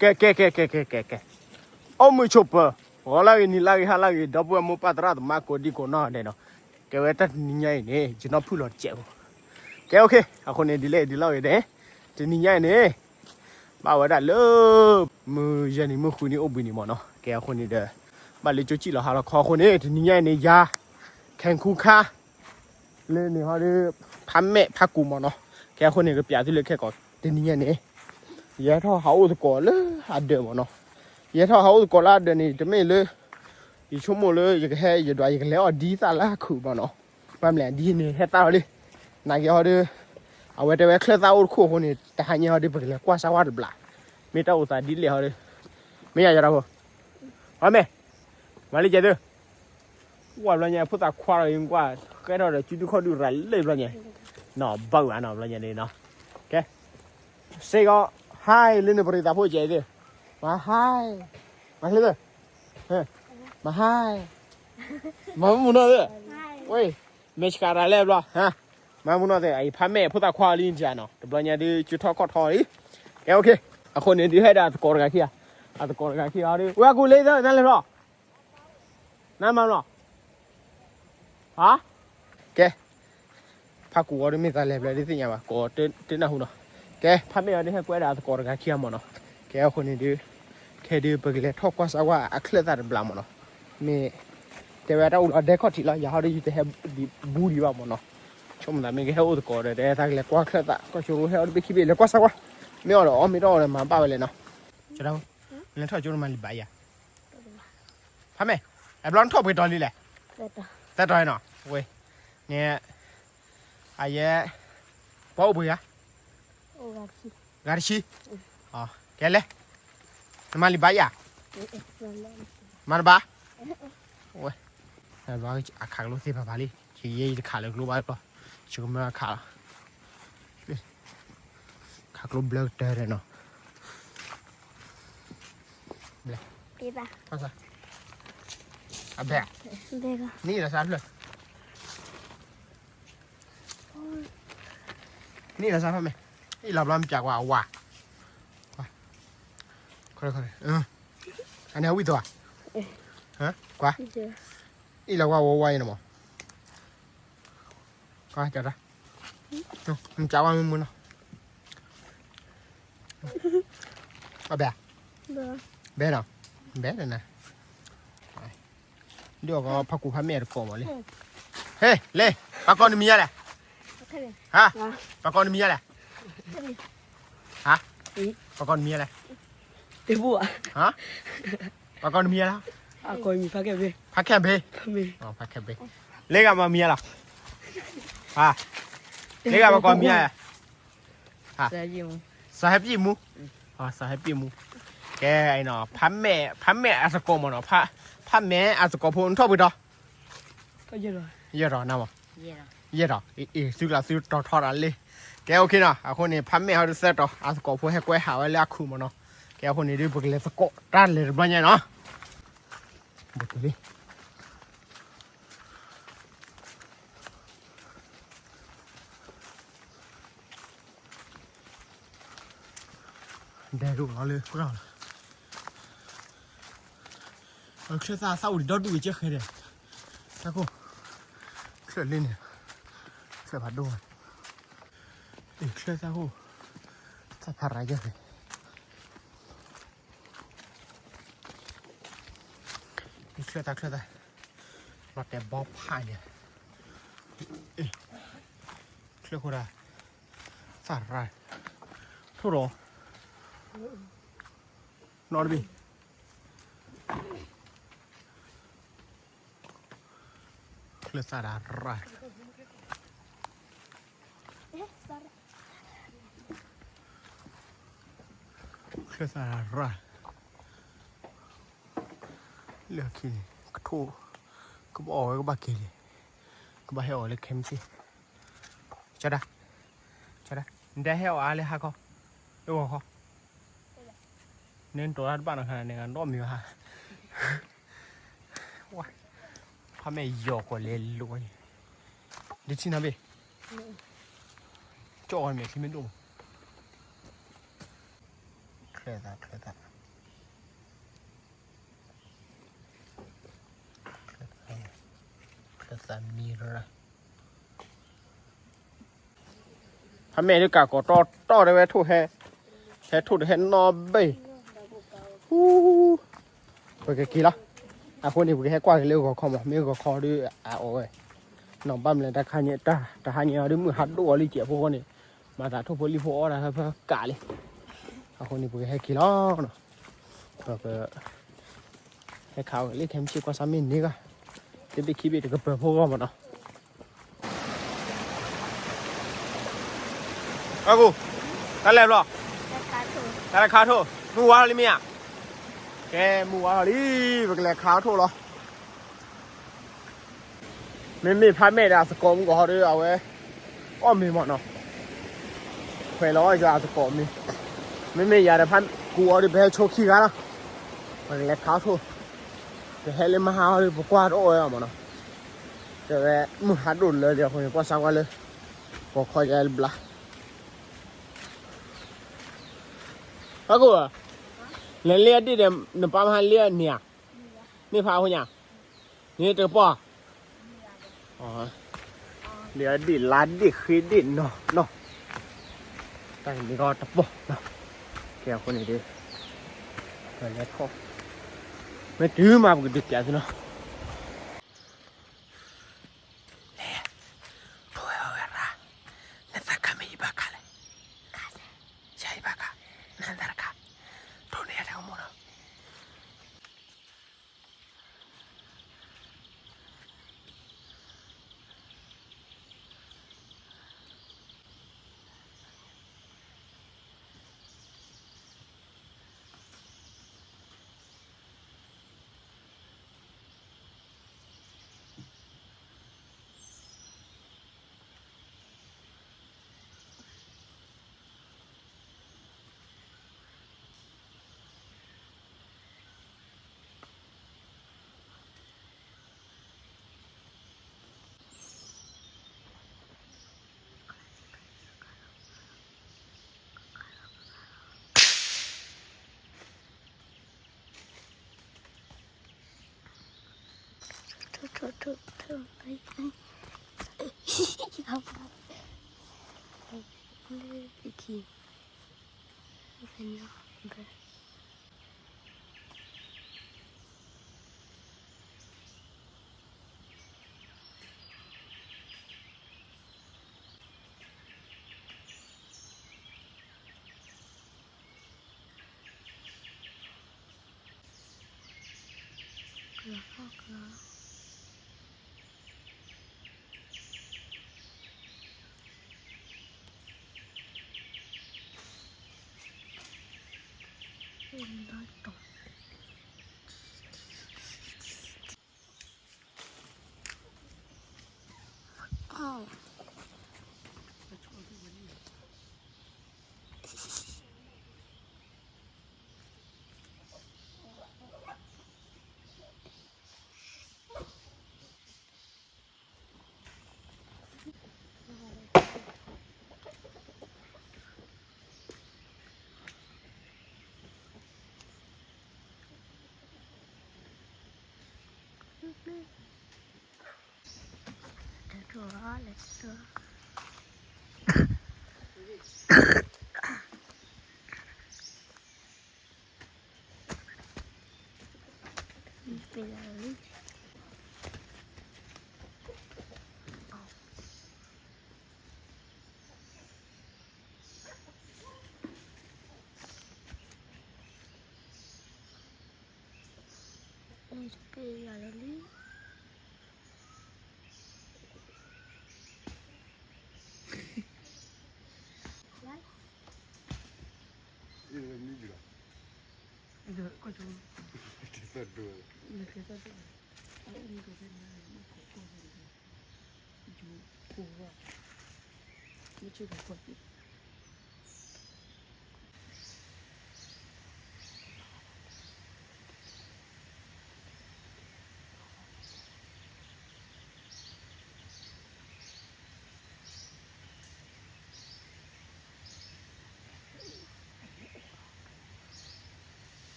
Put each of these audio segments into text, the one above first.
ကဲ ကဲ ကဲ ကဲ ကဲ ကဲ ကဲ အိၣ်မုာ်ဆိးပၢၤ, ဂီၤလၢဂ့ၤ နံၤလၢဂ့ၤ ဟါလၢဂ့ၤ ဒီပုၢ်ဝဲၢ်မိၢ်ပၢ်သရၣ်သမါကိးဒံကိးနီၢ်ဒဲးနီၤ, ကဲဝဲတၢ်တနံၤညါအံၤန့ၣ် ယနီၢ်ဖုၣ်လီၤတစဲးဖိ, ကဲ okay အဃိန့ၣ် ဒ်လဲၣ်ဒ်လဲၣ်ဂ့ၤဒဲး, တနံၤညါအံၤန့ၣ် ဘၣ်ဝဲဒၣ်လၢ မုၢ်ယဲၢ်နံၤမုၢ်ဃုနံၤအိၣ်ဘှံးနံၤမ့ၢ်နီၤ, ကဲအဃိန့ၣ်ဒီး ဘၣ်လၢကၠိစံၣ်လီၤဟါလီၤခီအဃိန့ၣ် တနံၤညါအံၤန့ၣ် ယၤ ခဲၣ်ခူခါ လၢန့ၣ်ဟီဒီး ဖးမဲာ်ဖးကူမ့ၢ်နီၤ, ကဲအဃိန့ၣ် ကပျးသုလၢခဲကိာ် တနံၤညါန့ၣ် ယဟဲထီၣ်ဟးအိၣ်သကိးလၢအဒၢးမ့ၢ်နီၤ, ယဟဲထီၣ်ဟးအိၣ်သကိးလၢအဒၢးန့ၣ် တမ့ၢ်လၢ ယဆိကမိၣ်လၢယကဟဲ ယဒွး ယကလဲၤအီၣ်ဒ်သၣ်လၢအခုးမ့ၢ်နီၤ, ဘၣ်မလဲၣ် ဒ်န့ၣ်ဟဲသၣ်ထီၣ်လံ, နာ်က့ဟီဒီး အဝဲတဲဝဲချၢၣ်သၣ်အိၣ်တခိၣ်အဃိန့ၣ် တဟါညါဟီဒီး ပကလဲၤကွၢ်စၢ်ဝါတဘျီ, မ့ၢ်တၢ်အိၣ်သးဒ်လဲၣ်ဟီဒီး မ့ၢ်ယၤယၤဒီးဖိ, အီၣ်မ့ၢ် မၤလံကဲသု, ကွၢ်ဘျီညါ ဖိသၣ်ခွါဒီး ယကွၢ် ကဲထီၣ်ဒီး စုဒုခီၣ်ဒုရၤလၢဘျီညါ, နီၢ်ဘၣ်ဝဲနီၤ ဘျီညါန့ၣ်နီၤ, ကဲ, စ့ၢ်ကီး ဟါ လၢနပရံးသးဖိကဲသ့ၣ်, မၤဟါ, မၤချ့သ့ၣ်, မၤဟါ, မၤမူနီၢ်သ့ၣ်, ဝဲ, မဲာ်ဆှးရၤလၢဘျီ, မၤမူနီၢ်သ့ၣ် အံၤဖးမဲာ်ဖိသၣ်ခွါလံနၤနီၤ တဘျီညါဒုး စုထီၣ်ခီၣ်ထီလံ, ကဲ okay, အဃိန့ၣ်ဒုးဟဲဒီးအသကိးတဂၤခံဂၤ, အသကိးတဂၤခံဂၤဒီး ဝဲအကူလ့သၢနၤလဲၤဖျီ နမၤမလီၤ, ဟါ, ကဲ, ဖးကူအီၤဒ်မ့ၢ်သးလဲၤဘျီဒ်သ့ၣ်ညါဘၣ် ကိးတနၢ်ဟူနီၤ, ကဲ ဖးမဲာ်အီၤဒ်ဟဲကွဲဒၣ်အသကိးတဂၤခံဂၤမ့ၢ်နီၤ, ကဲအဃိန့ၣ်ဒုး, ခဲဒုးပကလဲၤထီၣ်ကွၢ်စၢ်ဝဲအချၢၣ်သၣ်တဘျီမ့ၢ်နီၤ, မ့ၢ်, တဲဝဲတၢ်အိၣ်လီၤဒဲခီၣ်ထံးလီၤ ယၤဟီဒုးယတဟဲ, ဒံးဘူးဒံးဘၣ်မ့ၢ်နီၤ, ဆိကမိၣ်သးမ့ၢ်ကဟဲအိၣ်သကိးဒီး တဲသးကလဲၤကွၢ်ချၢၣ်သၣ် ကီၢ်ကၠိရိဟဲအီၤတဘ့ၣ်ခံဘ့ၣ် လဲၤကွၢ်စၢ်ဝဲ, မ့ၢ်အီၣ်ဒီးအီၣ်မ့ၢ်တအီၣ်ဒီးမၤဘၣ်ဝဲလဲၣ်နီၤ, ကၠီဒၣ်, လဲၤထီၣ်ကၠိရိမၤလံၤဘၣ်ယၤ ဖးမဲာ်, အဘျီနထီၣ်ပှဲၤတီၤလံလဲၣ်, သၢတီၤနီၤ, ဝဲ, န့ၣ်, အယဲ, ပှၤအိၣ်ပှဲၤဂၤ, ဂၤတဆံ, ကဲလဲၣ်, နမၤလံၤဘၣ်ယၤ, မၤတဘၣ်, ဝဲ, အခးကျိသ့ၣ်ဖးဖးလံ, ယဲယတခးလၢကျိဘၣ်ဘျီ, ယကမၢအခးလီၤ ခးကျိဘျၢကတၢၢ်ဒီးနီၤ, ဘျဲ, အဘဲ, နအံၤလီၤစၢ်ဖျၢၣ်, နအံၤလီၤစၢ်ဖဲမဲာ်, အံၤလီၤဘျီမပျးကွၢ်အဝါ, အန့ၣ်အဝံၣ်သီဧါ, ကွၢ်, အံၤလီၤကွၢ်ဝါဝါအံၤန့ၣ်မး ကွၢ်, မပျးကွၢ်မုၢ်မုၢ်နီၤ, အဘဲ, ဘဲနီၤ, ဘဲနီၤ, ဒ်အီၤကီးဖးကူဖးမဲာ်တကိးမးလံ, ဟ့ၣ် လ့, ပှၤကိးနမံၤယါလဲၣ်, ဟါ, ပှၤကိးနမံၤယါလဲၣ်, ဟါ, ပှၤကိးနမံၤယါလဲၣ်, ဟါ, ပှၤကိးနမံၤယါလဲၣ်, ဖးခဲဘ့ၣ်, ဖးခဲဘ့ၣ်, လၢဂၤမၤမံၤယါလီၤ, ဟါ, လၢဂၤပှၤကိးမံၤယါလဲၣ် စးဟဲပံၣ်မူ, စးဟဲပံၣ်မူ, ကဲ, ဖးမဲာ်, ဖးမဲာ်အသကိးမ့ၢ်နီၤ, ဖးမဲာ်အသကိးဖိ နထီၣ်ပှဲၤတီၤ, ယဲၢ်တီၤ, ယဲၢ်တီၤ, အ့ၣ် သုကျးသုတီၤထီတၢ်လံ, ကဲ okay နီၤ, အဃိန့ၣ် ဖးမဲာ်ဟီဒုးသၢတီၤ အသကိးဖိဟဲကွဲဟးဝဲလၢအခုးမ့ၢ်နီၤ, ကဲ အဃိန့ၣ်ဒုး ပကလဲၤသကိးတၢ်လဲၤတဘျီညါနီၤ, ဘူးတုၤလံ ဒဲဒိၣ်လီၤလၢပှၢ်လီၤ, ချၢၣ်သၣ်သၣ်အိၣ်ဒံးဒီဒူၣ်ကဲဃဲဒဲး, သၣ်ခိၣ်, ချၢၣ်လ့န့ၣ်, ချၢၣ်ဖးဒိၣ်, အ့ၣ် ချၢၣ်သၣ်ခိၣ်, သၣ်ဖးရၤယဲၢ်ဃဲ, ချၢၣ်သၣ်ချၢၣ်သၣ်, လီၤတဲာ်ဘီဖးန့ၣ်, ချၢၣ်ခိၣ်ဒၣ်, သၣ်ရၤ, ထိၣ်ရီ, နီတဘ့ၣ် ချၢၣ်သၣ်ဒၣ်ရၣ်, ချၢၣ်သၣ်ဒၣ်ရၣ်, လၢခံန့ၣ် ကထိၣ်, ကဘၣ်အီၣ်ဝဲကဘၣ်က့ၤလံ, ကဘၣ်ဟဲအီၣ်လၢခဲမုၢ်ဆ့ၣ်, ကၠီဒၣ်, ကၠီဒၣ်, နတဲဟဲအီၣ်အါလၢဟါခီ, လၢဂီၤခီ န့ၣ် နတီၤတၢ်တဘၣ်နီတခါန့ၣ် ဒီးမံၤဘၣ်ဟါ, ဖးမဲာ်ယီၤကွၢ်လဲၤလိာ်, ဒ်ထံၣ်နီၣ်ဘ့ၣ်, ကၠီၣ်အီၤမဲာ်ချံမ့ၢ်ဒိၣ်မး, ချၢၣ်သၣ် ချၢၣ်သၣ် မံၤရၢ ဖးမဲာ်ဒုးကးကိးတီတီတဲဝဲထိၣ်ဟဲ, ဟဲထိၣ်တဟဲနီၣ်ဘ့ၣ်, ဟူ, ပကက့ၤလီၤ. အဃိန့ၣ် ပကဟဲကွၢ်က့ၤလၢဂီၤခီမး, မ့ၢ်ဂီၤခီဒုးအအီၣ်ဝဲ, နီၢ်ဘၣ်မလဲၣ် တၢ်ခါညါ, တၢ်ဟါညါအီၤဒုး မုၢ်ဟးဒိၣ်အီၤလံကဲးဖိဃိန့ၣ်, မၤသးထိၣ်ဖိလံၣ်ဖိအီၣ်တၢ်ဟဲဖဲကးလံ. အဃိန့ၣ် ပကဟဲက့ၤလီၤ. ပက ဟဲခးအီၤလၢခဲမုၢ်ဆ့ၣ်ကွၢ်စၢ်မ့ၢ်န့ၢ်ဂၤ, တဘ့ၣ်ခံဘ့ၣ်တကပၤဖိဂီၢ်မးနီၤ. အကူ, တၢ်လဲၤဘျီ, တၢ်လဲၤခါထိၣ်, မုၢ်ဝါထီၣ်လံမ့ၢ်ဧါ. ကဲ မုၢ်ဝါထီၣ်လံ, ပကလဲၤခါထိၣ်လီၤ. မ့မ့ၢ်ဖးမဲာ်ဒီးအသကိးမုၢ်ကီၢ်ဟီဒီး အဝဲ အီၣ်မ့ၤမးနီၤ, ခွဲးလီၤအီၣ်ယၤအသကိးမ့ၤ, မ့မ့ၢ်ယၤဒီးဖးကူအီၤဒီး ပဟဲဆိခံဂၤလီၤ. ပကလဲၤခါထိၣ်, ပဟဲလၢမဟါအီၤဒီး ပကွၢ်တအိၣ်ဝဲအီၤမးနီၤ. တဲဝဲ မုၢ်ဟးဒိၣ်လၢဒံးအဃိန့ၣ် ကွၢ်စၢ်ကွၢ်လၢ ဂီၤခီယဲလၢဘျါ. အကူ, လဲၤလ့အဒ့ၣ်ဒီး နပၢ်မဟါလ့အန့ၣ်ဧါ, မ့ၢ်ဖးအဃိညါ, န့ၣ်တကပီၤ, လ့အဒ့ၣ်လါဒ့ၣ်ဃ့ဒ့ၣ်နီၤနီၤ, တၢ်န့ၣ်ကီတပီၤနီၤ, ကဲအဃိန့ၣ်ဒီး ပလဲၤထီၣ်, မ့ၢ်တုၤမးပကဒုးပျးသုနီၤ. လဲၤ, ထိၣ်ဝဲအီၤဝဲရၣ်, နသးခါမ့ၢ်ယဘၣ်ခါလဲၣ်, ယၤယဘၣ်ခါ, နသးတခါ, ထိၣ်န့ၢ်ယၤတၢ်ကမိၣ်နီၤ.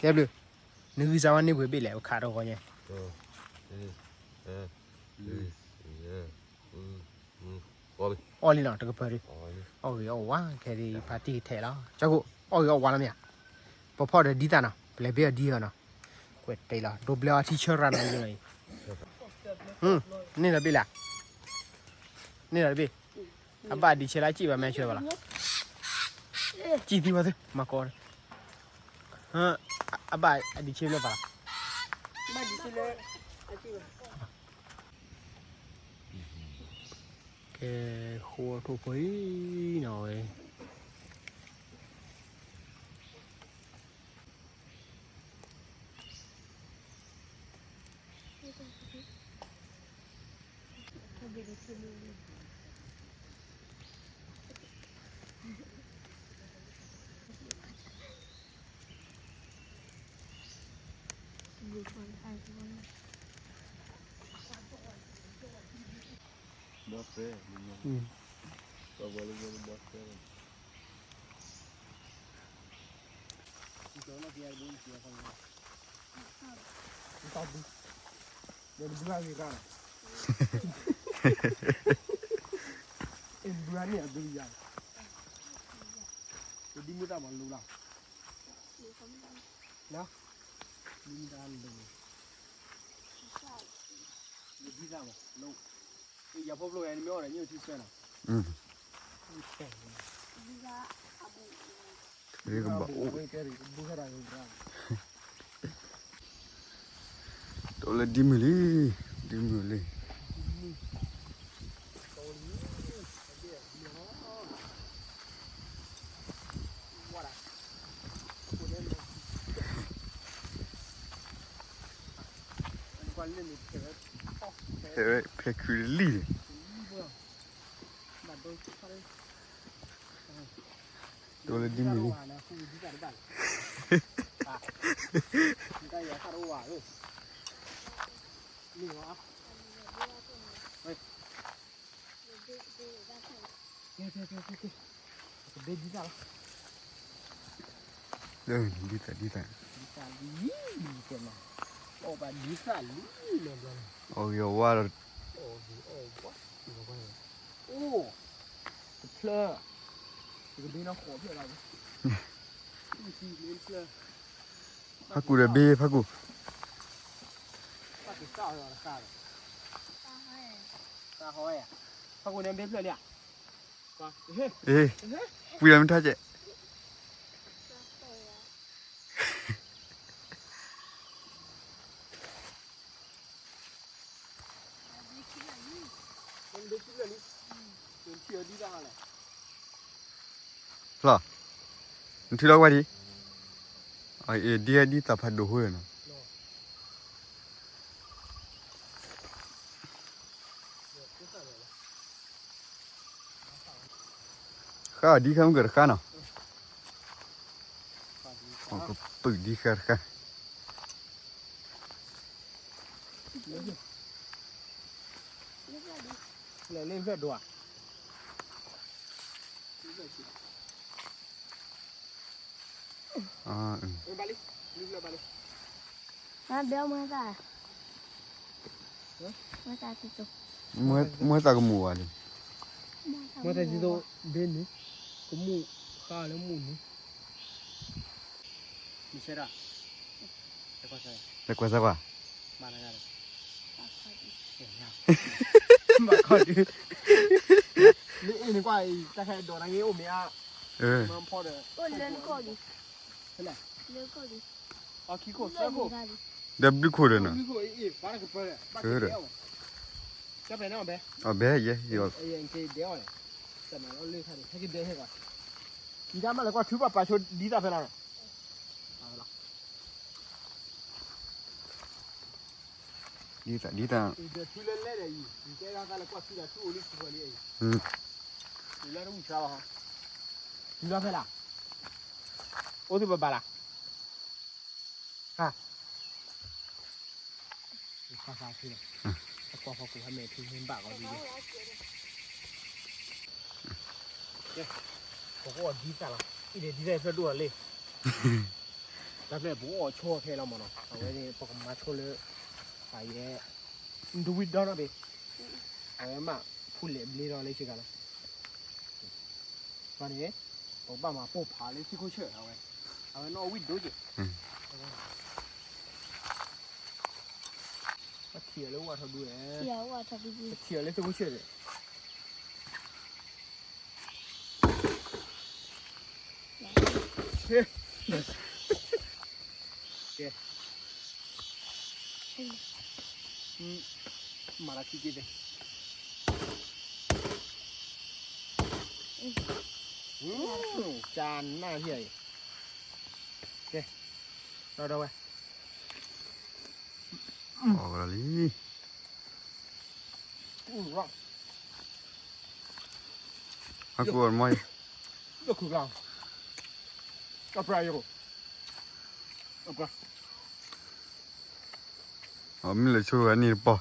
ကဲဘျုး, နဂံၢ်စၢ်ဝဲန့ၢ်ပှဲၤဘ့ၣ်လဲၣ် ပခးတဂီၤညါ. အီၣ်လံနီၤ တကပၤဒု, အီၣ်ဂ့ၤအီၣ်ဝါ ခဲဒုးဖါတံၢ်ကထဲလီၤ ကၠီကိၣ်, အီၣ်ဂ့ၤအီၣ်ဝါလီၤမ့ၢ်ဧါ, ပဖီၣ်ဒီးဒ်သၣ်နီၤ ပလဲၤဘ့ၣ်အီၤဒ်အီၤနီၤ, ကွဲးတဲလီၤ ဒိဘျဲအီထံဆၢရၤနီၤလံနီၤအံၤ, န့ၣ်လီၤဘ့ၣ်လဲၣ်, န့ၣ်လီၤတဘ့ၣ်, အဘၣ်ဒံးဆဲလၢအစံၣ်ဘၣ်မ့ၢ်ဆဲဘၣ်လီၤ, စံၣ်သံဝဲသ့ၣ် မၤကီ, အဘၣ်အဒံးဆဲလၢပၢ်လီၤ ကဲ, ဃိထိၣ်ဖိအံၤနီၤဝဲ. ယဖိဖျိဝဲန့ၣ်မ့ၢ်အီၣ်ဒီးညိၣ်ထံဆၢနီၤ, တအိၣ်လၢဒ်မုၢ်လံ, ဒ်မုၢ်လံ. ဖဲဝဲ ဖဲခုတလံၢ်န့ၣ်, တအိၣ်လၢဒ်မုၢ်လံ. ဒ်သၣ် ဒ်သၣ်, အီၣ်ဂ့ၤအီၣ်ဝါဒီး တဖျၢၣ်, ဖးကူၣ်ဒီးဘ့ၣ် ဖးကူၣ်, ဖးကူၣ်န့ၣ်ဘ့ၣ်ဖျၢၣ်လံဧါ, အ့, ပှံၤလီၤမ့ၢ်ထါကဲး. လီၤ, နထံၣ်လီၤကွၢ်ဒံး, အ့ ဒ်ဟဲဒ်သးဖးဒိၣ်ဟိနီၤ. ဃၣ်ဒ်ဃၣ်မုၢ်ကတဃၣ်နီၤ, ကပုာ်ဒ်ဃၣ်တဃၣ်. လဲၤလၢဖျၢၣ်ဒိၣ်ဧါ. မ့ၢ်သးကမူၤဘၣ်လံ. မ့ၢ်သးဒ်သိး ဘ့န့ၣ် ကမူၣ်ဃါလၢမူၣ်န့ၣ် လဲၤကွၢ်စၢ်ကွၢ်, မၤခီဒုး, မ့ၢ်အ့ၣ်န့ၣ်ကွၢ်အံၤ တၢ်ခဲဒိးနၤဂ့ၤအိၣ်မ့ၢ်အါ, မၤဖီဒီး အခံခိၣ်သၢခိၣ်, ဒီးဘျုးခိၣ်ဒီးနီၤ, ဘဲယဲ, ဒ်တၢ်မၤလၢကွၢ်ထုဘၣ်ပာ်ဆိဒ်သၣ်ဖဲလီၤ. ဒ်သၣ်ဒ်သၣ်, ထုလၢလဲၣ်ဒီးအံၤ ယတဲဒၣ်သးလၢကွၢ်ထုဒီးထုအိၣ်လံထူဝဲလံအံၤ, လၢတဝံၣ်ဆါလီၤ, ထုလီၤဖဲလၢ်, အိၣ်သုပဘၣ်လၢ်. ဟါ, ကွၢ်ဖီကူဟဲမဲာ်ထူမ့ၢ်ဘၣ်ကီးဒ်, ကွၢ်ဖီကူဟဲမဲာ်ထူမ့ၢ်ဘၣ်ကီးဒ်, ကွၢ်ဖီကူဟဲမဲာ်ထူမ့ၢ်ဘၣ်ကီးဒ်, ပကအိၣ်ဒ်သၣ်လီၤ, အံၤဒီးဒ်သၣ်ဖျၢၣ်ဒိၣ်လီၤလံ, တၢ်ဖျၢၣ်ပကအိၣ်ဆိၣ်ခဲလီၤမးနီၤ, အဝဲန့ၣ် ပကမၤဆိၣ်လၢ အယဲ နတဝံၣ်ဒီနီၣ်ဘ့ၣ်, အဝဲမ့ၢ်ဖူလဲၣ်ဘျ့ထီၣ်လၢဆ့ကၤလီၤ, ဘၣ်န့ၣ် ပကဘၣ်မၤပိၢ်ဖးလၢသံခိၣ်ဆၢၣ်အဝဲ, အဝဲနီၣ်ဝံၣ်ဒိၣ်က့ၤ, ပထံၣ်အီၤလၢဝၣ်ထီၣ်ဒူဝဲ, ပထံၣ်အီၤလၢသံခိၣ်ဆၢၣ်ဒီး ကဲ, မၤလၢခံက့ၤသ့, ကနၣ်ဟံၣ်အံၤ, ကဲ, ဒီးဒီးဝဲ, အီၣ်လီၤလံ. ဟးကိးမီၢ်, အပျဲယိ, အပျဲ, အမ့ၢ်လဲၤဆိဝဲန့ၣ်တပီၢ်,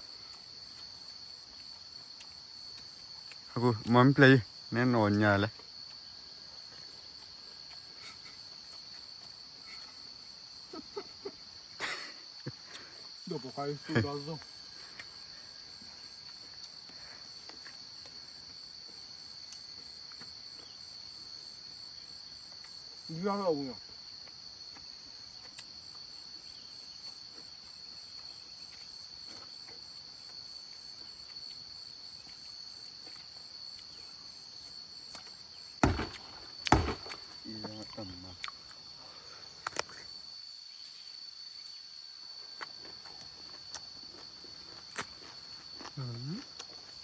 ဟးကိးမီၢ်မ့ၢ်ပျဲယိ, နဲနအီၣ်ညါလဲၣ်. ဒီးပခွါစုဒီးဇီၢ်, ယွၤလီၤဝံၤလီၤ.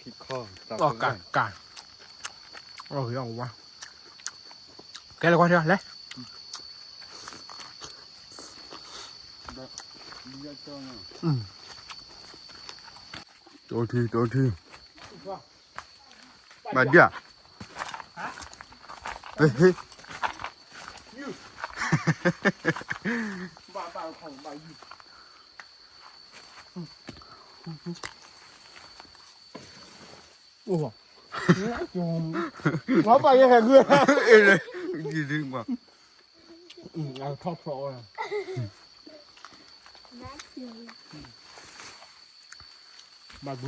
ကၢ်ကၢ်, ကဲလၢကွၢ်ထီၣ်လဲၣ်, တအိၣ်ထံ တအိၣ်ထံ, ဘၣ်ဒၣ်, ဟ့ၣ်, ဘၣ်ဘၣ်ခီဘၣ်ယုၢ်, အိၣ်, ဘၣ်ဘၣ်ယဲဟဲဂုာ်, ယုၢ်ဒုးမး, အထီၣ်ဖျိးဝဲ, မၤဘၣ်,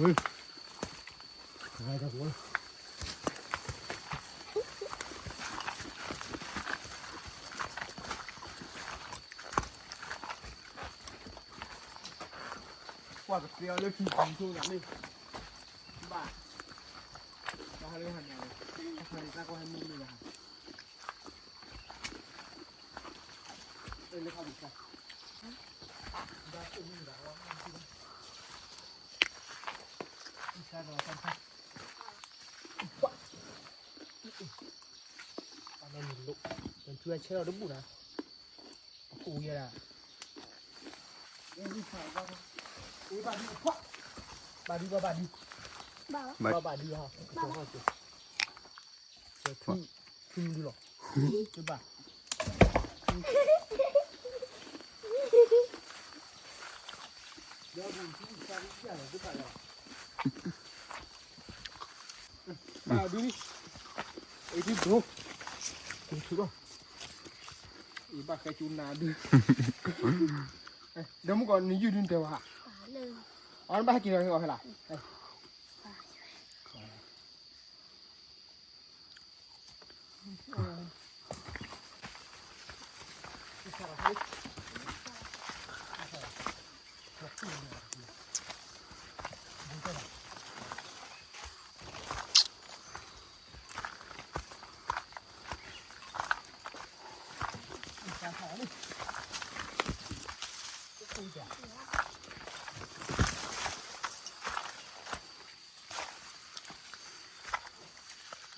ကွၢ်ကသ့အီၤလၢခံပူၤဆိနၤမ့ၢ်, ဘၣ်, ဘၣ်ဟးလၢဟးနၤ, တၢ်ကွၢ်ဟဲမုၢ်မုၢ်လၢဟး, လၢခီၣ်ပူၤ, အနီၢ်မံၤလိၣ်, နထူအဆဲလီၤတဘူၣ်နၤ, အပူၤယဲဒၣ်, ဘၣ်ဒု, ဘၣ်ဒု, ဘၣ်ဒု, ဘၣ်ဒု, ထူ, ထူဒုလီၤ, ဘၣ် ဘၣ်ဒု, အံၤဒုဒိ, အံၤဘၣ်ဃဲကၠူနၤဒု, ဒီးမုၢ်ကီးနယုၢ်ဒုနတဲဝဲ, အီၤနဘၣ်ဟဲက့ၤလီၤအီၤဖဲလၢ်.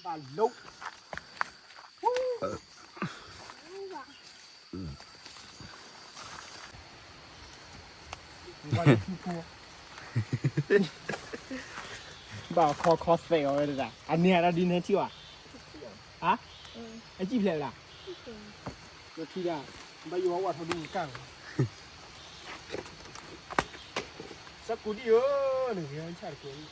ဘၣ်လိၣ်, ဘၣ်ခီခီသဲးအီၤဝဲဒၣ်, အန့ၣ်အတၢ်ဒ်န့ၣ်ထံၣ်ဘၣ်, ဟါ, အစံၣ်ဖျဲးဝဲဒၣ်, ထံၣ်ဒၣ်, ဘၣ်ယိၣ်ဝဲဝၣ်ထီၣ်ဒူကၢ်ဝဲ, စကူဒံဧၢ, နဂဲၤဆၣ်တကိးန့ၣ်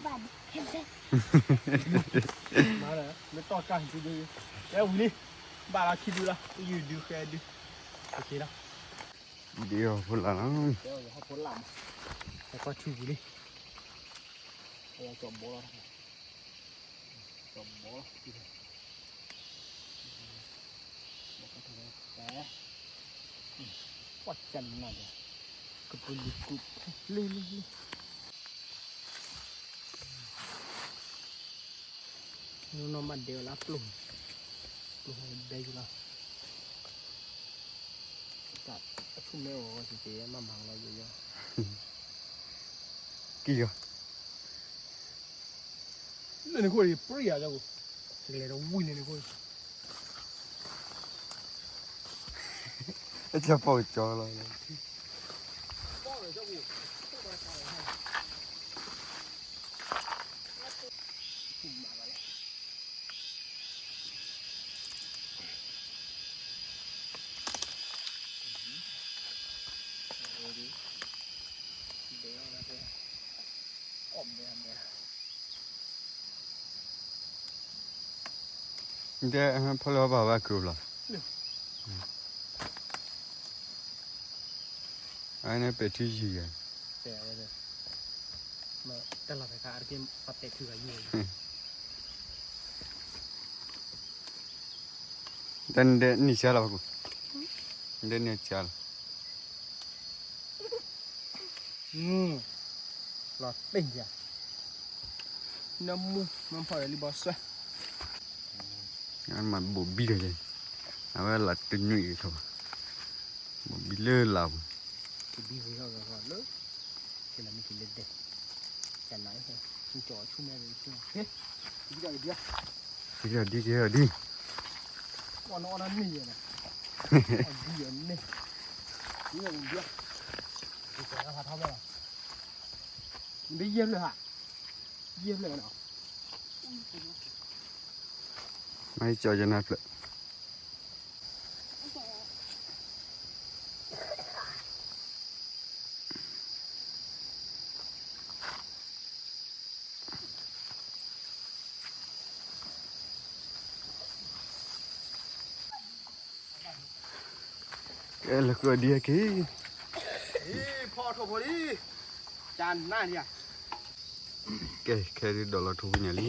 မၤလၢ မ့ၢ်တီၢ်ကၢ်ဟံၣ်ဒု တဲဝံၤလံ ဘၣ်လီၤခံဒုလီၤ ယုၢ်ဒုဃဲဒု လီၤ ဒ်အီၤဖိလၢ်လီၤ တဲအီၤယဟီၣ်ဖိလၢ်မး ဟဲကွၢ်ထူပူၤလံ ဟဲကၠီဘီလီၤ ကၠီဘီလီၤ ဘီကထီၣ်ဝဲ ကွၢ်ကနၣ်ဒီး ကပူၤလံၤကူး လ့လ့လ့ နီၢ်နီၢ်မးဒဲးဝဲလၢပျိၢ်, ပျိၢ်ဘဲယူၤလီၤ, တၢ်အဆူၣ်မဲအီၤ ကဲမးမၤလီၤယိယိ, ကံၢ်ယီၤ, လၢန့ၣ်ခိၣ်အံၤ ပြံယၤလၢပူၤ, ကလဲၤဒီးဝံၤလၢန့ၣ်ခိၣ်အံၤ အကၢ်ပိာ်ကကၠီလီၤ, တဲ ဖီလၢဘၣ်ဘၣ်ကရူၢ်လီၤ, အန့ၣ်ပဲာ်ထံယံၤယဲ, တၢ်နဒဲနံၣ်ဆါလီၤ, နဒဲနံၣ်ဆါလီၤ, လီၤတ့ၢ်ယၤ, နမူ မ့ၢ်ဖီၣ်ဒီးလံဘီဆွဲ, မၤဘိးဘံဒီးယဲ, အဝဲလၢတနွံအံၤထီၣ်ဘၣ်, ဘိးဘံလၢလၢပူၤ, ကဘံဝဲထီၣ်လၢ ကလၢမ့ၢ်ကလၢဒဲး, ကနၤ ကၠီဆူမဲရံ, ကဒံကဒံ, ကဒံကဒံ, အီၣ်နအီၣ်နန့ၢ်ယဲန့ၣ်, အီၣ်ဒံယဲန့ၣ်, ဒံယဲန့ၣ်, နဘၣ်ယဲၢ်ဖျၢၣ်ဟး, ယဲၢ်ဖျၢၣ်နီၤ, မ့ၢ်ကၠီယဲၢ်နၤဖျၢၣ် ကဲ လဲၤဃုအီၤဒံအက့ၤ, ဖီအီၣ်ထိၣ်ဖိလံ, ကနၣ်ဒံး, ကဲ ခဲဒုးဒီးလီၤထိၣ်ဖိညၣ်လံ.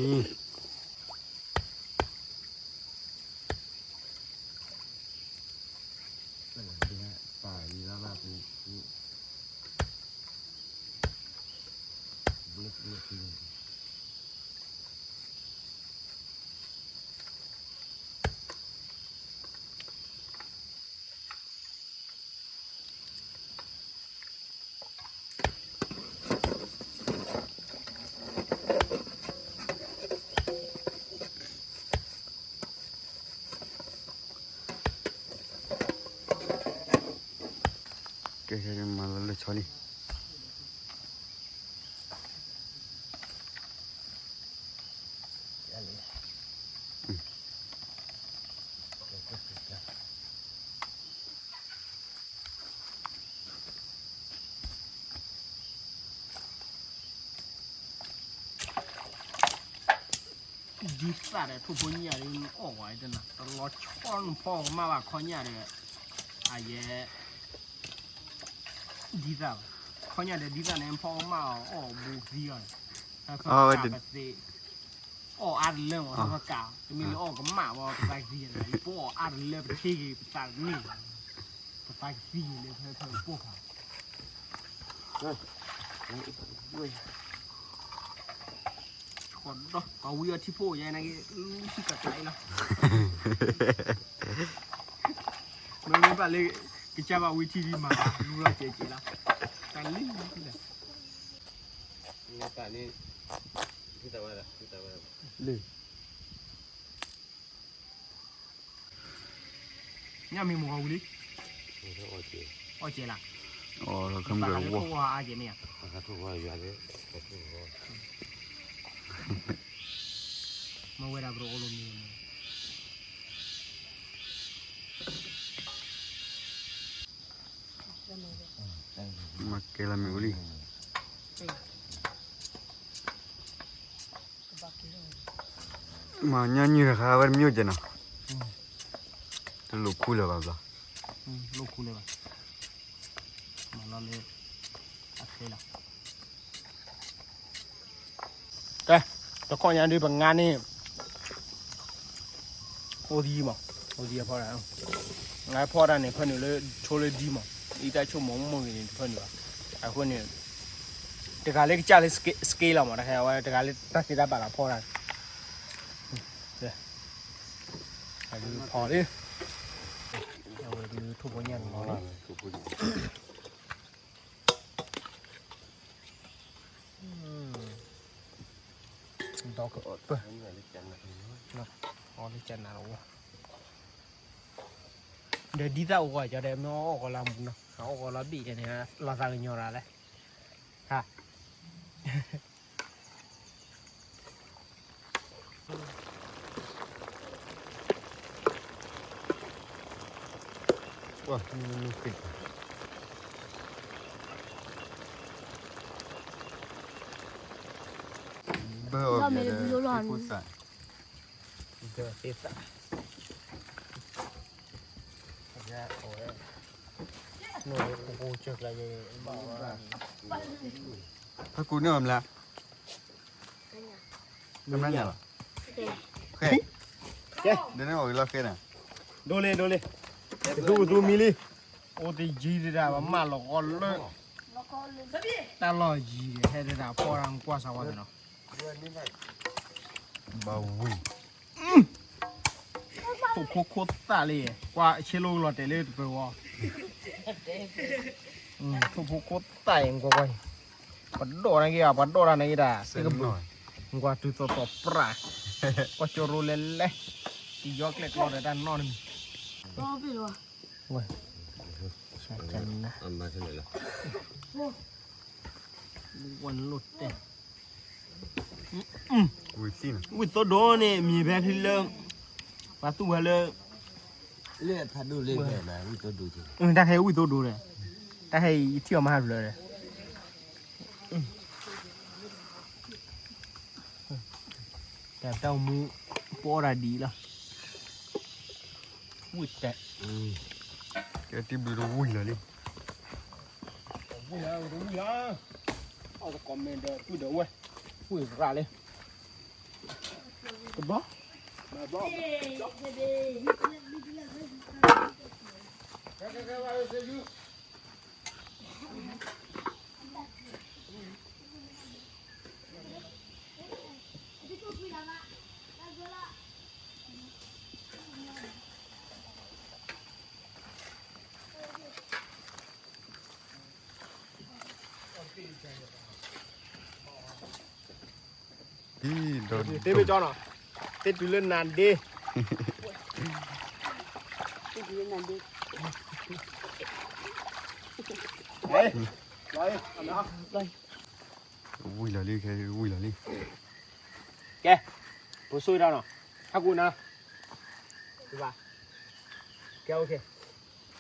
ကဲ မၤလၢလၢဆီလံ. ဒ်သၣ်ဒီး ထိၣ်ဖိညၣ်ဒ်အီၣ်ဝဲတနၤ တလီၤဆီနဖီကမၣ်ဘၣ်ခီညၣ်ဒီး အယဲ ဒ်သၣ်ဘၣ် ခီညၣ်ဒီးဒ်သၣ်န့ၣ် ဖီကမၣ်အီၣ်ဘူးသံအီၤန့ၣ် ဖဲဖဲကးပသ့ အီၣ်အါတလၢမး ဖဲဖဲကး တမ့ၢ်လၢအီၣ်ကမၣ်ဘၣ် ပသးကသံယဲန့ၣ် ပအီၣ်အါတလၢပထံဂ့ၤ ပသးတန့ၢ်ဘၣ် ပသးကသံယဲန့ၣ်ဖဲဖဲကး ဆီဒီး ပှၤဝံအီၤထံဖိယဲန့ၣ် လူထံကးကျါအံၤလီၤ မ့မ့ၢ်ဘၣ်လၢ ကစၢ်ဘၣ်ဝံထံဒံးမၤ လူလီၤစဲးစဲးလီၤ တၢ်လံ လၢတၢ်န့ၣ် ဖုသးဝဲဒၣ် ဖုသးဝဲဒၣ် လံ ညၣ်မ့ၢ်မုၢ်ဂီၤဝံၤလံ အီၣ်ကဲလၢ အီၣ်လီၤခီမုၢ်ဂီၤ အါကဲမ့ၢ်ဧါ မ့ၢ်ဝဲဒၣ်ပရိအိၣ်လိမ့ၢ် မၤကဲလၢမ့ၢ်ဝံၤလံ အ မၤညါညုၢ်တခါဝဲတမ့ၢ်ကဲနီၤ, တလိၣ်ခူလၢၤဘၣ်ဘျီ, လိၣ်ခူလၢၤဘၣ်, မၤလီၤလၢ အခဲလီၤ. ကဲ, တခီညါဒုးပငါန့ၣ် အိၣ်သယံၤမး, အိၣ်သယံၤဖီတၢ်, ငါဖီတၢ်န့ၣ် ဖၢနုာ်လၢဆိလၢဒ်မး, အံသၣ်ဆိကမိၣ်မိၢ်ဂ့ၤန့ၣ် တဖၢနုာ်ဘၣ်. အဃိန့ၣ် တဂၤလၢကစၢ်လၢ scale လီၤမး, တခါဝဲတဂၤလၢတၢ်သ့တၢ်ဘၣ်လီၤဖီတၢ်, ဖီလံ, အဝဲဒုးထိၣ်ဖိညၣ်တနီၤလံ. ဒီးကပၢၢ်, အီၤလၢကနၣ်လီၤ, ဒီးဒ်သၣ်အိၣ်ဂီၤကီဒီး မ့ၢ်အီၣ်ဂီၤလီၤမူနီၤ, အီၣ်ဂီၤလီၤဘ့ၣ်န့ၣ် လီၤသးကညီၤရၤလဲၣ်, ဟါ ဘၢအီၤဘျဲၣ်ဒီးသ့ၣ်ဖိသၣ်, ဒီးသ့ၣ်သၣ်, အဝဲ, နိၣ်ဖိဖိကၢၢ်ကျါယဲ, ဖးကူန့ၢ်အီၤမလဲၣ်, တမ့ၢ်ညါလီၤ, ဃဲ, ဒ်န့ၣ်အီၤဂ့ၤလီၤဃဲန့ၣ်, ဒိလ့, ဒိလ့, ကသူကသူမံလံ, အိၣ်တယံၤတဒၣ် ပမၢလီၤဃီလၢ တၢ်လီၢ်ယံၤဒီး ဟဲတဒၣ်ဖီတၢ်ကွၢ်စးဝါသ့ၣ်နီၤ, ဘၣ်ဝံၤ ထိၣ်ဖိခိၣ်သၣ်လံ, ကွၢ်ဆ့လိလီၤတဲာ်လၢတပၢၤဝဲ, ထိၣ်ဖိခိၣ်သၣ်အံၤ ကွၢ်ကွၢ်, ပှၤဒိၣ်န့ၢ်က့ၤ, ပှၤဒိၣ်တၢ်န့ၢ်က့ၤတၢ်, ကွၢ်တုၤသိးသိးပြၢ်, ကွၢ်ကၠိရိလဲၤလဲၤ, တယီကျဲၣ်ကျီဒီးတၢ်နီတမံၤ, ဝဲ, ဆန, ဝဲလိၣ်တဲာ် ဝံၣ်သိဒိန့ၣ် မံၤဖဲချံလၢ ပှၤသူၣ်ဝဲလၢ တၢ်ခဲအံၤဝံၣ်သိဒိဒီး တၢ်ခဲအံၤယထံၣ်အီၤမၤဟးဖျၢၣ်ဒီး တၢ်တၢ်အိၣ်မူ ပအီၣ်တၢ်ဒ်အံၤလီၤ ဝံၣ်တဲာ် ကဲတံၢ်ဘျုးတဝံၣ်လၢာ်လံ တဝံၣ်လၢာ် တဝံၣ်လၢာ် အီၣ်တကိးမဲာ်ဒီးပုၢ်ဒီးဝဲၢ် ဝံၣ်ရၣ်လံ တဘျီ ဘျီ တ့မ့ၢ်ကၠီနီၤ တ့တုၤလၢနၤဒ့ တ့တုၤလၢနၤဒ့ ဝံၣ်လီၤလံ ခဲဝံၣ်လီၤလံ ကဲ ပဆိၣ်ဂ့ၤတၢ်နီၤ ဟးကူနၤ ဘၣ် ကဲ okay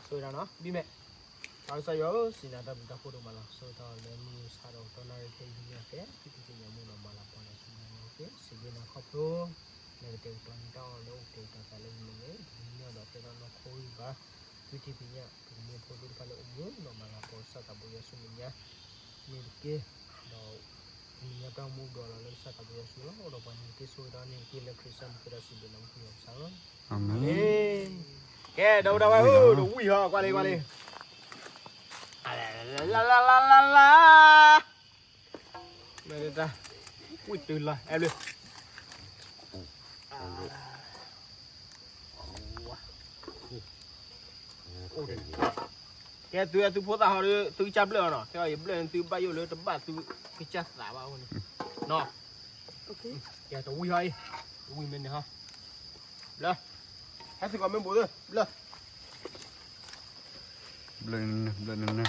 ဆိၣ်ဂ့ၤတၢ်နီၤ ဘံမဲာ် ပၢ်ကစၢ်ယွၤဧၢ စံးနၤတၢ်ဘျုးတၢ်ဖှိၣ်ဒိၣ်မးလီၤ ဆိၣ်ဂ့ၤတၢ်အီၤလၢမုၢ်ဆါဒီးတီနၣ်ရံၣ်ခဲအံၤန့ၣ်ကဲ သုတသ့ၣ်ညါမူဒီးမၤလၤကပီၤန့ၣ် စံးဘျုးနၤက့ စံးဘျုးနၤခီဖျိ နကတဲာ်ကတီၤန့ၢ်တၢ်အီၣ်လၢအိၣ်ကတဲာ်ကတီၤသးလၢယမဲာ်န့ၣ် တမံၤမံၤဒီးတဲတၢ်နီၢ်ခိဂံၢ်ဘါ သုထံၣ်ဖံးညၣ် ပကမူဖိသ့ၣ်တဖၣ်လၢအိၣ်မူဒီးမၤလၤကပီၤကစၢ်သးဘိယွၤဆူမဲာ်ညါ န့ၣ်တက့ၢ် ဒီး မံၤညါတၢ်အိၣ်မူဒီးလီၤလၢကစၢ်သးဘိယွၤဆူလီၤ ဒီးပှၤန့ၣ်တက့ၢ်ဆိၣ်ဂ့ၤဒီးန့ၣ်တက့ၢ်လၢခရံာ်စၢ်မုၢ်ကဒီးစံးဘျုးနၤမုၢ်ကယီၤကစၢ်ဧၢ အၤမ့ၣ် ကဲ ဒီးဝဲဒၣ်ဝဲဧၢ တဝံၣ်ဟီ ကွၢ်လံ ကွၢ်လံ လၢလၢလၢလၢ မ့ၢ်တၢ် ဝံၣ်တုၤလီၤ အဲဘျုး ကဲ သုသုဖိသၣ်ဟီဒီး သုကစၢ်ဘျၢၣ်အီၤနီၤ ကဲ ယဘျၢၣ်န့ၣ် သုဘၣ်ယိၣ်လၢတဘၣ်သုကစၢ်သးဘၣ်အဃိန့ၣ် နီၤ ကဲ တဝံၣ်ဟီအံၤ တဝံၣ်မ့ၢ်န့ၣ်ဟီ ဘျၢၣ် ဟဲသကိးမ့ၢ်ဘူးသ့ ဘျၢၣ် ဘျၢၣ်နၢၤ ဘျၢၣ်နၢၤ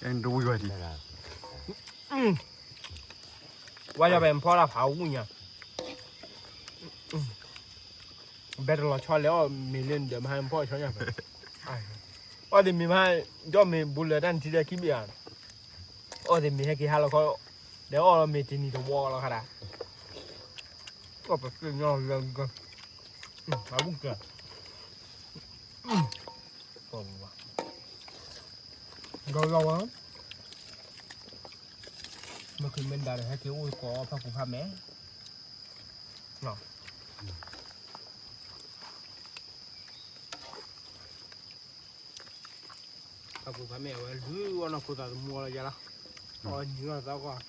ကဲ တဝံၣ်ဝဲဒံး ဝါယွၤပှၤဖီလာ်ဖးဝူညါ ဘ ဖဲတလီၤဆီလဲၤအီၣ်မ့ၤလၢနဒၢးမဟါဖီၣ်ဆီညါဖဲ, အီၣ်သ့ၣ်မ့ၤမဟါ, ဒီးမ့ၤဘူးလၢတၢ်နထံလၢခံဘ့ၣ်ဧါ, အီၣ်သ့ၣ်မ့ၤဟဲက့ၤဟါလီၤခီ, ဒီးအီၣ်လီၤမ့ၤတနံၤတဝီလီၤခါဒၣ်, အီၣ်ပသ့ၣ်ညါလၢ, အဘူးက, ဒီးလီၤဝဲ, မ့ၢ်ကမ့ၢ်ဒါဒီးဟဲက့ၤအိၣ်ကိးအီၣ်ဖးပူၤဖးမဲာ် ဖးပူၤဖးမဲာ်ဝဲ လုၢ်အီၣ်နီၢ်ခိသးသမူအီၤလီၤယၤလီၤ, အီၣ်နံၤအီၣ်သီကီၢ်,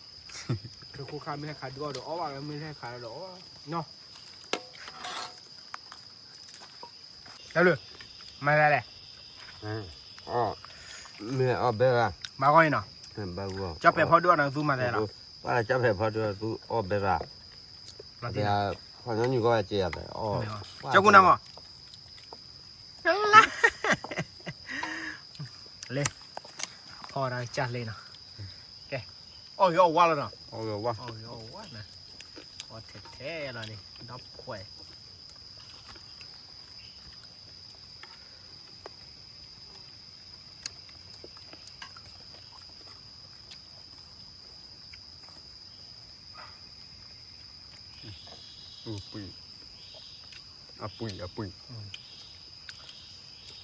ခဲခိၣ်ခါမ့ၢ်ဟဲခးဒုးအီၣ်ဒီးအီၣ်ဘၣ်, မ့ၢ်ဟဲခးဒီးအီၣ်, တၢ်ဘျုး, မၤသးလဲၣ်, မ့ၢ်အီၣ်ဘဲရၣ်, ဘၣ်ဂီၢ်အံၤနီၤ, ကၠီၣ်ပဲာ်ဖီဒုးအီၣ်နီၤသူမၤသးလီၤ, ဘၣ်လၢကၠီၣ်ပဲာ်ဖီဒုးအီၣ်သူအီၣ်ဘဲရၣ်, ဖီညီနုၢ်ကီၢ်ဝဲက့ၤယၤပဲ, ကၠီၣ်ကူနၤမး လ့, ဖီဒီးကၢ်လ့နီၤ, ကဲ, အီၣ်ဂ့ၤအီၣ်ဝါလီၤနီၤ, အီၣ်ဂ့ၤအီၣ်ဝါ, အီၣ်ဂ့ၤအီၣ်ဝါန့ၣ်, အီၣ်ထဲထဲလီၤန့ၣ်, ဒီးခွဲး အပှ့ၤ, အပှ့ၤ,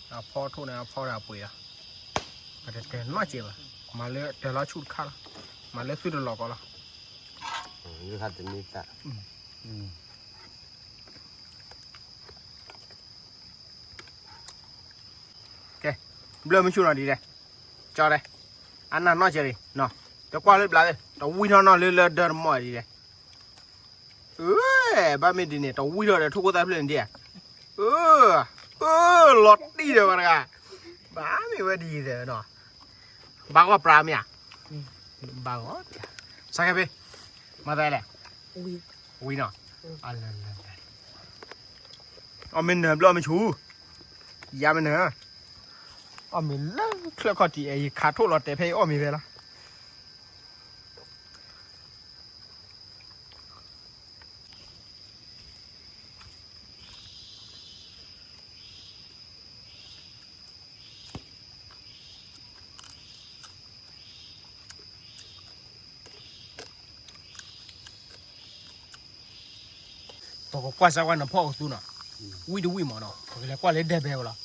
အဖီထိၣ်န့ၣ် အဖီဒီးအပှ့ၤလီၤ, ပတတဲနီတစဲးဘၣ်, မၤလၢတၢ်လီၤဆူၣ်တခါလီၤ, မၤလၢသုတလီၤကီးလီၤ, တနံၤသၣ် ကဲ, ဘျၢမုၢ်ဆူၣ်နီၤဒ်လဲၣ်, ကၠီတဲ, အနၢ်နီၢ်ကဲးလံ, တကွၢ်လၢဘျးသ့ၣ်, တဝံထီၣ်နီၢ်လၢလၢဒၢတမီၢ်ဒ်လဲၣ်, ဘၣ်မ့ၢ်ဒ်န့ၣ် တဝံထီၣ်ဒီးထိၣ်ခိၣ်သၣ်ဖျၢၣ်န့ၣ်ဒ်, လီၤတံၢ်ဒီးဝဲတဂၤ, ဘၣ်မ့ၢ်ဝဲဒ်အံၤသ့ၣ်နီၤ, ဘၣ်ဂီၢ်ပြးမ့ၢ်ဧါ, ဘၣ်ဂီၢ်, စးကဲဖဲ, မၤသးလဲၣ်, ဝံနီၤ, အီၣ်မ့ၢ်နၢၤဘျီမ့ၢ်ဆူၣ်, ယါမ့ၢ်နၢၤ, အီၣ်မ့ၢ်လၢချၢၣ်ခီၣ်ထံးအဲၣ် ယခးထိၣ်လီၤတဲာ်ဖဲအံၤအီၣ်မ့ၢ်ဖဲလီၤ ပကကွၢ်စၢ်ကွၢ်နဖီၣ်ကသူနီၤ, ဝံၣ်တဝံၣ်မးနီၤ, ပကလဲၤကွၢ်လၢဒဲဘဲကလီၤ,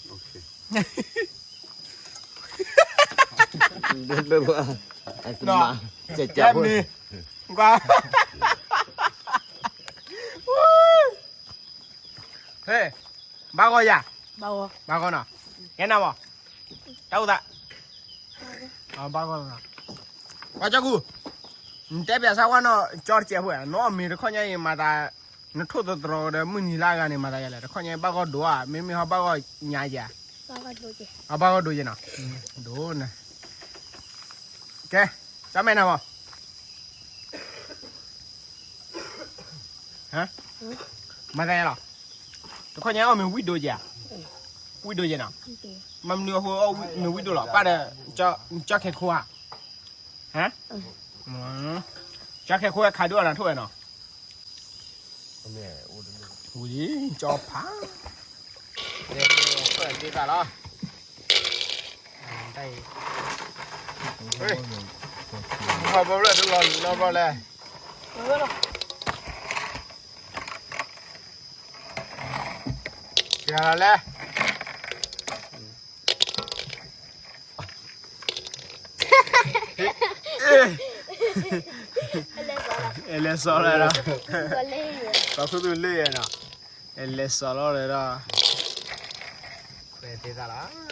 ဒဲဘဲ, မ့ၢ်, ကွၢ်, ဟဲ, ဘၣ်ဂီၢ်ယၤ, ဘၣ်ဂီၢ်နီၤ, ကဲနၤမး, တၢ်အိၣ်သး, ဘၣ်ဂီၢ်နီၤ, ပှၤကၠီကူ, နတဲပၠးစၢ်ကွၢ်နီၤ ကၠီတစဲးဖိ, နအီၣ်မ့ၤတခီညါအံၤမၤသး, နထိၣ်သတြီၤဒီးမုၢ်နံၤလၢအဂၤန့ၣ် မၤသးယၤလဲၣ်, တခီညါအံၤဘၣ်ဂီၢ်ဒိၣ်ဧါ, မ့မ့ၢ်ဟီဘၣ်ဂီၢ်ညါယၤ, အဘၣ်ဂီၢ်ဒိၣ်ယဲနီၤ, ဒိၣ်န့ၣ်, ကဲ, စၢ်မဲာ်နၤမး မၤသးယၤလီၤ, တခီညါအီၣ်မ့ၤဝံၣ်ဒိၣ်ယဲ, ဝံၣ်ဒိၣ်ယဲနီၤ, မ့ၢ်မနုၤအဃိအီၣ်မ့ၤဝံၣ်ဒိၣ်လီၤ, ဘၣ်ဒီး, ကၠီခဲခိၣ်ဧါ, ဟါ, ကၠီခဲခိၣ်ဝဲခးဒုးအီၣ်နၤထိၣ်ဝဲနီၤ, ဝံၤလံ, ကၠီဖး, သ့ၣ်သၣ်လီၤ, မုၢ်ဖးဘီဖျၢၣ်တလီၤလီၤဘျီလဲၣ် ကဲလဲၣ်, အဲလဲၤစီၤလီၤဒီး, ပှၤခိၣ်သူလ့ၣ်နီၤ, အဲလဲၤစီၤလီၤဒီး, ခွဲးသ့ၣ်သၣ်လီၤ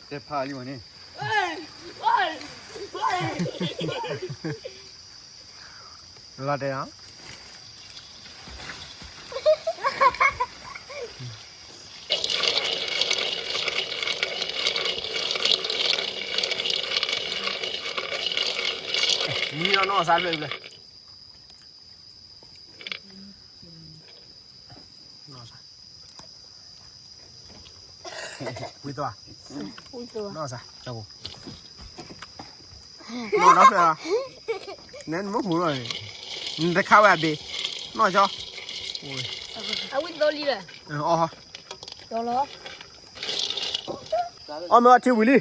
တဲဖးလံဝဲန့ၣ်, လီၤတဲာ်နီၤ, မံနီၢ်နီၢ်စါဖျၢၣ်ဖျၢၣ် နီၢ်စါ, ဝံသိ, နီၢ်စါ, နီၢ်ဒီဖျၢၣ်လီၤ, နမ့ၢ်မူလီၤ, နတခါဝဲအဘ့ၣ်, နီၢ်ကၠီ, အဝံသိလံလၢ, အီၣ်မ့ၤအီထံဝံၤလံ,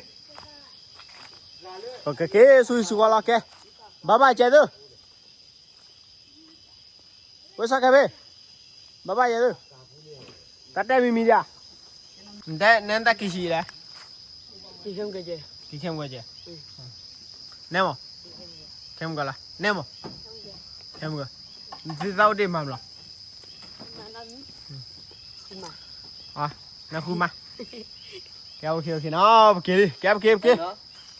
ပကက့ၤဆူယစူၤဝါလီၤကဲ, ဘၣ်ဘၣ်ကဲသု ဝဲဆၢ်ခဲဖ့, ဘၣ်ဘၣ်ယဲသု, တၢ်တဲမံၤမံၤဒၣ်, နတဲနတၢ်ကံၢ်ဆံးလဲၣ်, ကံၢ်ခဲမုၢ်ကဲ, နဲမး, ခဲမုၢ်ကဲလီၤ, နဲမး, ခဲမုၢ်ကဲ, နသုသၣ်အိၣ်ဒ့ၣ်မးဘျီ, နဃုမး, ကဲ OK OK နီၤ ပက့ၤလံ ကဲ ပက့ၤ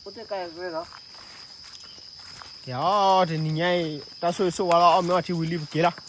ပက့ၤ ကဲ တနံၤညါအံၤ တၢ်ဆိၣ်ဂ့ၤဆိၣ်ဝါလီၤ အီၣ်မ့ၤအီထံဝံၤလံ ပက့ၤလီၤ.